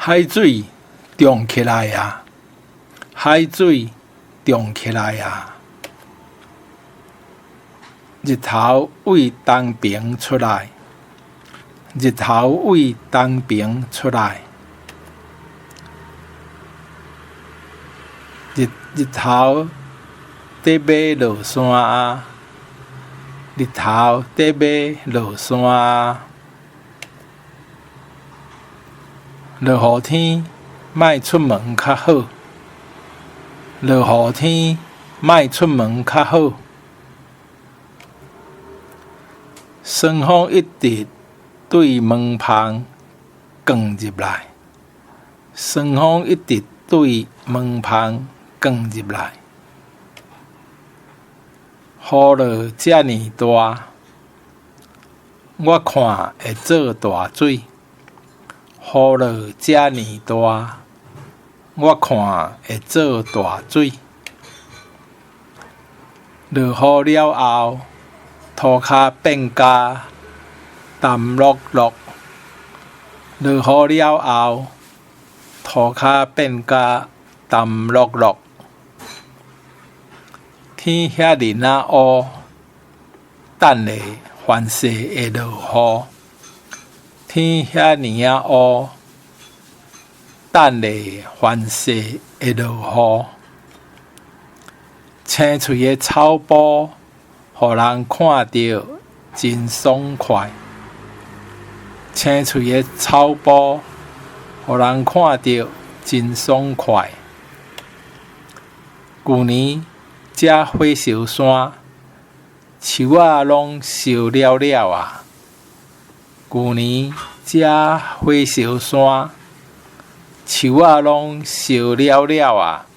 海水漲起來矣，海水漲起來矣。日頭對東爿出來，日頭對東爿出來。日日頭欲落山矣，日頭欲落山矣。落雨天莫出門較好，落雨天莫出門較好。霜風一直對門縫灌入來，霜風一直對門縫灌入來。雨落遮爾大，我看會做大水。雨落遮爾大，我看會做大水。落雨了後，塗跤變甲澹漉漉。落雨了後，塗跤變甲澹漉漉。天遐爾仔烏，等下凡勢會落雨。天遐爾仔烏，等下凡勢會落雨。青翠的草埔，予人看著真爽快。青翠的草埔，予人看著真爽快。舊年這火燒山，樹仔攏燒了了矣。舊年這火燒山，樹仔攏燒了了矣。